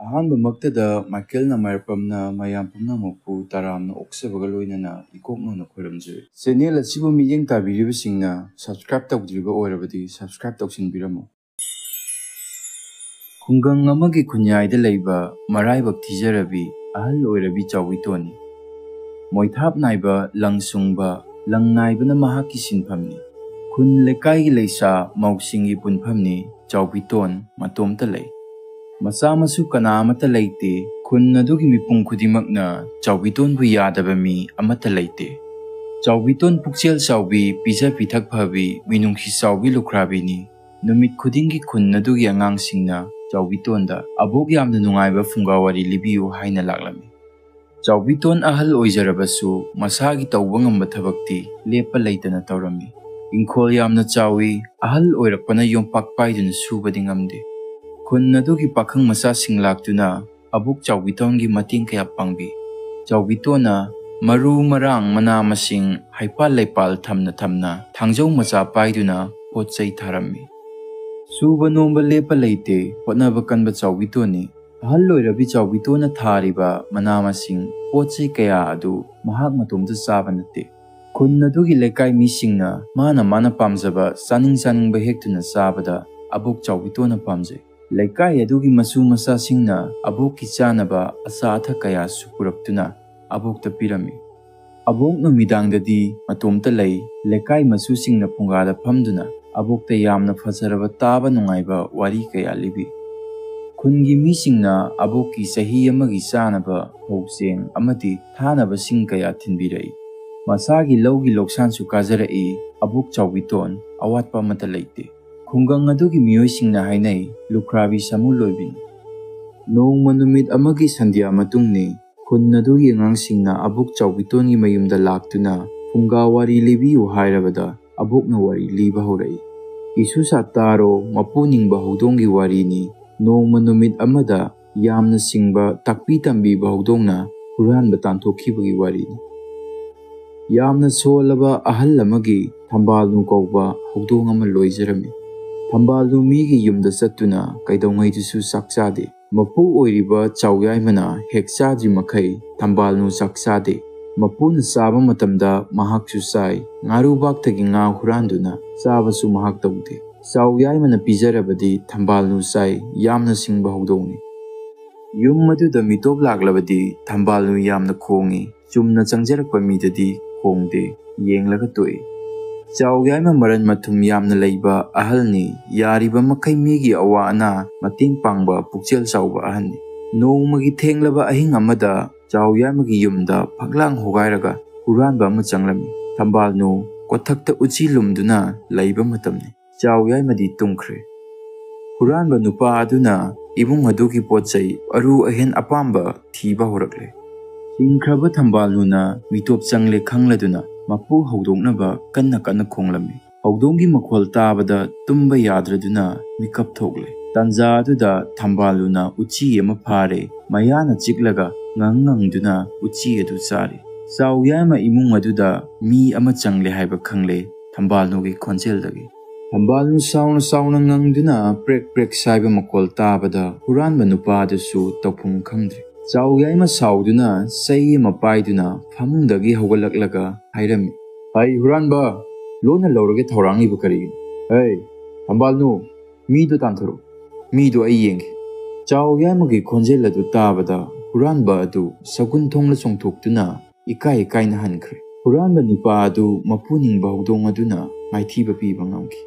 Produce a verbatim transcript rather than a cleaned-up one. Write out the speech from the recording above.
ꯑꯍꯥꯟꯕꯃꯛꯇꯗ Michael ꯅꯃꯥꯏꯔꯄꯝꯅ ꯃꯌꯥꯝ ꯄꯨꯝꯅꯃꯛꯄꯨ ꯇꯔꯥꯝꯅ ꯑꯣꯛꯆꯕꯒ ꯂꯣꯏꯅꯅ ꯏꯀꯣꯛ ꯅꯧꯅ ꯈꯣꯏꯔꯝꯖꯔꯤ꯫ ꯆꯦꯅꯦꯜ ꯑꯁꯤꯕꯨ ꯃꯤꯠꯌꯦꯡ ꯇꯥꯕꯤꯔꯤꯕꯁꯤꯡꯅ ꯁꯕꯁꯀ꯭ꯔꯥꯏꯕ ꯇꯧꯗ꯭ꯔꯤꯕ ꯑꯣꯏꯔꯕꯗꯤ ꯁꯕꯁꯀ꯭ꯔꯥꯏꯕ ꯇꯧꯁꯤꯟꯕꯤꯔꯝꯃꯨ꯫ ꯈꯨꯡꯒꯪ ꯑꯃꯒꯤ ꯈꯨꯟꯌꯥꯏꯗ ꯂꯩꯕ ꯃꯔꯥꯏꯕꯛ ꯊꯤꯖꯔꯕꯤ ꯑꯍꯜ ꯑꯣꯏꯔꯕꯤ ꯆꯥꯎꯕꯤꯇꯣꯟꯅꯤ꯫ ꯃꯣꯏꯊꯥꯞ ꯅꯥꯏꯕ ꯂꯪ ꯁꯨꯡꯕ, ꯂꯪ ꯅꯥꯏꯕꯅ ꯃꯍꯥꯛꯀꯤ ꯁꯤꯟꯐꯝꯅꯤ꯫ ꯈꯨꯟ ꯂꯩꯀꯥꯏꯒꯤ ꯂꯩꯁꯥ ꯃꯧꯁꯤꯡꯒꯤ ꯄꯨꯟꯐꯝꯅꯤ꯫ ꯆꯥꯎꯕꯤꯇꯣꯟ ꯃꯇꯣꯝꯇ ꯂꯩ꯫ ꯃꯆꯥ ꯃꯁꯨ ꯀꯅꯥ ꯑꯃꯠꯇ ꯂꯩꯇꯦ꯫ ꯈꯨꯟ ꯑꯗꯨꯒꯤ ꯃꯤꯄꯨꯝ ꯈꯨꯗꯤꯡꯃꯛꯅ ꯆꯥꯎꯕꯤꯇꯣꯟꯕꯨ ꯌꯥꯗꯕ ꯃꯤ ꯑꯃꯠꯇ ꯂꯩꯇꯦ꯫ ꯆꯥꯎꯕꯤꯇꯣꯟ ꯄꯨꯛꯆꯦꯜ ꯆꯥꯎꯕꯤ, ꯄꯤꯖ ꯄꯤꯊꯛ ꯐꯕꯤ, ꯃꯤꯅꯨꯡꯁꯤ ꯆꯥꯎꯕꯤ ꯂꯨꯈ꯭ꯔꯥꯕꯤꯅꯤ꯫ ꯅꯨꯃꯤꯠ ꯈꯨꯗꯤꯡꯒꯤ ꯈꯨꯟ ꯑꯗꯨꯒꯤ ꯑꯉꯥꯡꯁꯤꯡꯅ ꯆꯥꯎꯕꯤꯇꯣꯟꯗ "ꯑꯕꯣꯛ ꯌꯥꯝꯅ ꯅꯨꯡꯉꯥꯏꯕ ꯐꯨꯡꯒꯥ ꯋꯥꯔꯤ ꯂꯤꯕꯤꯌꯨ" ꯍꯥꯏꯅ ꯂꯥꯛꯂꯝꯃꯤ꯫ ꯆꯥꯎꯕꯤꯇꯣꯟ ꯑꯍꯜ ꯑꯣꯏꯖꯔꯕꯁꯨ ꯃꯁꯥꯒꯤ ꯇꯧꯕ ꯉꯝꯕ ꯊꯕꯛꯇꯤ ꯂꯦꯞꯄ ꯂꯩꯇꯅ ꯇꯧꯔꯝꯃꯤ꯫ ꯏꯪꯈꯣꯜ ꯌꯥꯝꯅ ꯆꯥꯎꯏ, ꯑꯍꯜ ꯑꯣꯏꯔꯛꯄꯅ ꯌꯣꯝꯄꯥꯛ ꯄꯥꯏꯗꯨꯅ ꯁꯨꯕꯗꯤ ꯉꯝꯗꯦ꯫ ꯈꯨꯟ ꯑꯗꯨꯒꯤ ꯄꯥꯈꯪ ꯃꯆꯥꯁꯤꯡ ꯂꯥꯛꯇꯨꯅ ꯑꯕꯣꯛ ꯆꯥꯎꯕꯤꯇꯣꯟꯒꯤ ꯃꯇꯦꯡ ꯀꯌꯥ ꯄꯥꯡꯕꯤ꯫ ꯆꯥꯎꯕꯤꯇꯣꯟꯅ ꯃꯔꯨ ꯃꯔꯥꯡ, ꯃꯅꯥ ꯃꯁꯤꯡ, ꯍꯩꯄꯥꯜ ꯂꯩꯄꯥꯜ ꯊꯝꯅ ꯊꯝꯅ ꯊꯥꯡꯖꯧ ꯃꯆꯥ ꯄꯥꯏꯗꯨꯅ ꯄꯣꯠ ꯆꯩ ꯊꯥꯔꯝꯃꯤ꯫ ꯁꯨꯕ ꯅꯣꯝꯕ ꯂꯦꯞꯄ ꯂꯩꯇꯦ, ꯍꯣꯠꯅꯕ ꯀꯟꯕ ꯆꯥꯎꯕꯤꯇꯣꯟꯅꯤ꯫ ꯑꯍꯜ ꯑꯣꯏꯔꯕꯤ ꯆꯥꯎꯕꯤꯇꯣꯟꯅ ꯊꯥꯔꯤꯕ ꯃꯅꯥ ꯃꯁꯤꯡ, ꯄꯣꯠ ꯆꯩ ꯀꯌꯥ ꯑꯗꯨ ꯃꯍꯥꯛ ꯃꯇꯣꯝꯇ ꯆꯥꯕ ꯅꯠꯇꯦ꯫ ꯈꯨꯟ ꯑꯗꯨꯒꯤ ꯂꯩꯀꯥꯏ ꯃꯤꯁꯤꯡꯅ ꯃꯥꯅ ꯃꯥꯅ ꯄꯥꯝꯖꯕ ꯆꯥꯅꯤꯡ ꯆꯥꯅꯤꯡꯕ ꯍꯦꯛꯇꯨꯅ ꯆꯥꯕꯗ ꯑꯕꯣꯛ ꯆꯥꯎꯕꯤꯇꯣꯟꯅ ꯄꯥꯝꯖꯩ꯫ ꯂꯩꯀꯥꯏ ꯑꯗꯨꯒꯤ ꯃꯁꯨ ꯃꯆꯥꯁꯤꯡꯅ ꯑꯕꯣꯛꯀꯤ ꯆꯥꯅꯕ ꯑꯆꯥ ꯑꯊꯛ ꯀꯌꯥꯁꯨ ꯄꯨꯔꯛꯇꯨꯅ ꯑꯕꯣꯛꯇ ꯄꯤꯔꯝꯃꯤ꯫ ꯑꯕꯣꯛ ꯅꯨꯃꯤꯗꯥꯡꯗꯗꯤ ꯃꯇꯣꯝꯇ ꯂꯩ꯫ ꯂꯩꯀꯥꯏ ꯃꯁꯨꯁꯤꯡꯅ ꯐꯨꯡꯒꯥꯗ ꯐꯝꯗꯨꯅ ꯑꯕꯣꯛꯇ ꯌꯥꯝꯅ ꯐꯖꯔꯕ, ꯇꯥꯕ ꯅꯨꯡꯉꯥꯏꯕ ꯋꯥꯔꯤ ꯀꯌꯥ ꯂꯤꯕꯤ꯫ ꯈꯨꯟꯒꯤ ꯃꯤꯁꯤꯡꯅ ꯑꯕꯣꯛꯀꯤ ꯆꯍꯤ ꯑꯃꯒꯤ ꯆꯥꯅꯕ ꯐꯧ ꯆꯦꯡ ꯑꯃꯗꯤ ꯊꯥꯅꯕꯁꯤꯡ ꯀꯌꯥ ꯊꯤꯟꯕꯤꯔꯛꯏ꯫ ꯃꯁꯥꯒꯤ ꯂꯧꯒꯤ ꯂꯧꯁꯥꯟꯁꯨ ꯀꯥꯖꯔꯛꯏ꯫ ꯑꯕꯣꯛ ꯆꯥꯎꯕꯤꯇꯣꯟ ꯑꯋꯥꯠꯄ ꯑꯃꯠꯇ ꯂꯩꯇꯦ꯫ ꯈꯨꯡꯒꯪ ꯑꯗꯨꯒꯤ ꯃꯤꯑꯣꯏꯁꯤꯡꯅ ꯍꯥꯏꯅꯩ, ꯂꯨꯈ꯭ꯔꯥꯕꯤ ꯁꯥꯃꯨ ꯂꯣꯏꯕꯤꯅꯤ꯫ ꯅꯣꯡꯃ ꯅꯨꯃꯤꯠ ꯑꯃꯒꯤ ꯁꯟꯙ꯭ꯌꯥ ꯃꯇꯨꯡꯅꯤ꯫ ꯈꯨꯟ ꯑꯗꯨꯒꯤ ꯑꯉꯥꯡꯁꯤꯡꯅ ꯑꯕꯣꯛ ꯆꯥꯎꯕꯤꯇꯣꯟꯒꯤ ꯃꯌꯨꯝꯗ ꯂꯥꯛꯇꯨꯅ ꯐꯨꯡꯒꯥ ꯋꯥꯔꯤ ꯂꯤꯕꯤꯌꯨ ꯍꯥꯏꯔꯕꯗ ꯑꯕꯣꯛꯅ ꯋꯥꯔꯤ ꯂꯤꯕ ꯍꯧꯔꯛꯏ꯫ ꯏꯁꯨꯁꯥ ꯇꯥꯔꯣ, ꯃꯄꯨ ꯅꯤꯡꯕ ꯍꯧꯗꯣꯡꯒꯤ ꯋꯥꯔꯤꯅꯤ꯫ ꯅꯣꯡꯃ ꯅꯨꯃꯤꯠ ꯑꯃꯗ ꯌꯥꯝꯅ ꯁꯤꯡꯕ, ꯇꯥꯛꯄꯤ ꯇꯝꯕꯤꯕ ꯍꯧꯗꯣꯡꯅ ꯍꯨꯔꯥꯟꯕ ꯇꯥꯟꯊꯣꯛꯈꯤꯕꯒꯤ ꯋꯥꯔꯤꯅꯤ꯫ ꯌꯥꯝꯅ ꯁꯣꯜꯂꯕ ꯑꯍꯜ ꯑꯃꯒꯤ ꯊꯝꯕꯥꯜꯅꯨ ꯀꯧꯕ ꯍꯧꯗꯣꯡ ꯑꯃ ꯂꯣꯏꯖꯔꯝꯃꯤ꯫ ꯊꯝꯕꯥꯜꯅꯨ ꯃꯤꯒꯤ ꯌꯨꯝꯗ ꯆꯠꯇꯨꯅ ꯀꯩꯗꯧꯉꯩꯗꯁꯨ ꯆꯥꯛ ꯆꯥꯗꯦ꯫ ꯃꯄꯨ ꯑꯣꯏꯔꯤꯕ ꯆꯥꯎꯌꯥꯏꯃꯅ ꯍꯦꯛ ꯆꯥꯗ꯭ꯔꯤ ꯃꯈꯩ ꯊꯝꯕꯥꯜꯅꯨ ꯆꯥꯛ ꯆꯥꯗꯦ꯫ ꯃꯄꯨꯅ ꯆꯥꯕ ꯃꯇꯝꯗ ꯃꯍꯥꯛꯁꯨ ꯆꯥꯏ꯫ ꯉꯥꯔꯨꯕꯥꯛꯇꯒꯤ ꯉꯥ ꯍꯨꯔꯥꯟꯗꯨꯅ ꯆꯥꯕꯁꯨ ꯃꯍꯥꯛ ꯇꯧꯗꯦ꯫ ꯆꯥꯎꯌꯥꯏꯃꯅ ꯄꯤꯖꯔꯕꯗꯤ ꯊꯝꯕꯥꯜꯅꯨ ꯆꯥꯏ꯫ ꯌꯥꯝꯅ ꯁꯤꯡꯕ ꯍꯧꯗꯣꯡꯅꯤ꯫ ꯌꯨꯝ ꯑꯗꯨꯗ ꯃꯤꯇꯣꯞ ꯂꯥꯛꯂꯕꯗꯤ ꯊꯝꯕꯥꯜꯅꯨ ꯌꯥꯝꯅ ꯈꯣꯡꯏ꯫ ꯆꯨꯝꯅ ꯆꯪꯖꯔꯛꯄ ꯃꯤꯗꯗꯤ ꯈꯣꯡꯗꯦ, ꯌꯦꯡꯂꯒ ꯇꯣꯛꯏ꯫ ꯆꯥꯎ ꯌꯥꯏꯃ ꯃꯔꯟ ꯃꯊꯨꯝ ꯌꯥꯝꯅ ꯂꯩꯕ ꯑꯍꯜꯅꯤ꯫ ꯌꯥꯔꯤꯕ ꯃꯈꯩ ꯃꯤꯒꯤ ꯑꯋꯥ ꯑꯅꯥ ꯃꯇꯦꯡ ꯄꯥꯡꯕ ꯄꯨꯛꯆꯦꯜ ꯆꯥꯎꯕ ꯑꯍꯜꯅꯤ꯫ ꯅꯣꯡꯃꯒꯤ ꯊꯦꯡꯂꯕ ꯑꯍꯤꯡ ꯑꯃꯗ ꯆꯥꯎ ꯌꯥꯏꯃꯒꯤ ꯌꯨꯝꯗ ꯐꯛꯂꯥꯡ ꯍꯣꯒꯥꯏꯔꯒ ꯍꯨꯔꯥꯟꯕ ꯑꯃ ꯆꯪꯂꯝꯃꯤ꯫ ꯊꯝꯕꯥꯜꯅꯨ ꯀꯣꯊꯛꯇ ꯎꯆꯤ ꯂꯨꯝꯗꯨꯅ ꯂꯩꯕ ꯃꯇꯝꯅꯤ꯫ ꯆꯥꯎ ꯌꯥꯏꯃꯗꯤ ꯇꯨꯝꯈ꯭ꯔꯦ꯫ ꯍꯨꯔꯥꯟꯕ ꯅꯨꯄꯥ ꯑꯗꯨꯅ ꯏꯃꯨꯡ ꯑꯗꯨꯒꯤ ꯄꯣꯠ ꯆꯩ ꯑꯔꯨ ꯑꯍꯦꯟ ꯑꯄꯥꯝꯕ ꯊꯤꯕ ꯍꯧꯔꯛꯂꯦ꯫ ꯁꯤꯡꯈ꯭ꯔꯕ ꯊꯝꯕꯥꯜꯅꯨꯅ ꯃꯤꯇꯣꯞ ꯆꯪꯂꯦ ꯈꯪꯂꯗꯨꯅ ꯃꯄꯨ ꯍꯧꯗꯣꯛꯅꯕ ꯀꯟꯅ ꯀꯟꯅ ꯈꯣꯡꯂꯝꯃꯤ꯫ ꯍꯧꯗꯣꯡꯒꯤ ꯃꯈꯣꯜ ꯇꯥꯕꯗ ꯇꯨꯝꯕ ꯌꯥꯗ꯭ꯔꯗꯨꯅ ꯃꯤꯀꯞ ꯊꯣꯛꯂꯦ꯫ ꯇꯥꯟꯖꯥ ꯑꯗꯨꯗ ꯊꯝꯕꯥꯜꯅꯨꯅ ꯎꯆꯤ ꯑꯃ ꯐꯥꯔꯦ꯫ ꯃꯌꯥꯅ ꯆꯤꯛꯂꯒ ꯉꯪ ꯉꯪꯗꯨꯅ ꯎꯆꯤ ꯑꯗꯨ ꯆꯥꯔꯦ꯫ ꯆꯥꯎ ꯌꯥꯏꯃ ꯏꯃꯨꯡ ꯑꯗꯨꯗ ꯃꯤ ꯑꯃ ꯆꯪꯂꯦ ꯍꯥꯏꯕ ꯈꯪꯂꯦ ꯊꯝꯕꯥꯜꯅꯨꯒꯤ ꯈꯣꯟꯖꯦꯜꯗꯒꯤ꯫ ꯊꯝꯕꯥꯜꯅꯨ ꯁꯥꯎꯅ ꯁꯥꯎꯅ ꯉꯪꯗꯨꯅ ꯄ꯭ꯔꯦꯛ ꯄ꯭ꯔꯦꯛ ꯁꯥꯏꯕ ꯃꯈꯣꯜ ꯇꯥꯕꯗ ꯍꯨꯔꯥꯟꯕ ꯅꯨꯄꯥ ꯑꯗꯨꯁꯨ ꯇꯧꯐꯝ ꯈꯪꯗ꯭ꯔꯦ꯫ ꯆꯥꯎ ꯌꯥꯏꯃ ꯁꯥꯎꯗꯨꯅ ꯆꯩ ꯑꯃ ꯄꯥꯏꯗꯨꯅ ꯐꯃꯨꯡꯗꯒꯤ ꯍꯧꯒꯠꯂꯛꯂꯒ ꯍꯥꯏꯔꯝꯃꯤ, "ꯍꯩ ꯍꯨꯔꯥꯟꯕ, ꯂꯣꯟꯅ ꯂꯧꯔꯒꯦ ꯊꯧꯔꯥꯡꯂꯤꯕ ꯀꯔꯤꯒꯤꯅꯣ? ꯍꯩ, ꯊꯝꯕꯥꯜꯅꯨ, ꯃꯤꯗꯣ ꯇꯥꯟꯊꯣꯔꯛꯎ꯫ ꯃꯤꯗꯣ ꯑꯩ ꯌꯦꯡꯒꯦ꯫" ꯆꯥꯎ ꯌꯥꯏꯃꯒꯤ ꯈꯣꯟꯖꯦꯜ ꯑꯗꯨ ꯇꯥꯕꯗ ꯍꯨꯔꯥꯟꯕ ꯑꯗꯨ ꯁꯒꯨꯟ ꯊꯣꯡꯅ ꯆꯣꯡꯊꯣꯛꯇꯨꯅ ꯏꯀꯥꯏ ꯏꯀꯥꯏꯅ ꯍꯟꯈ꯭ꯔꯦ꯫ ꯍꯨꯔꯥꯟꯕ ꯅꯨꯄꯥ ꯑꯗꯨ ꯃꯄꯨ ꯅꯤꯡꯕ ꯍꯧꯗꯣꯡ ꯑꯗꯨꯅ ꯃꯥꯏꯊꯤꯕ ꯄꯤꯕ ꯉꯝꯈꯤ꯫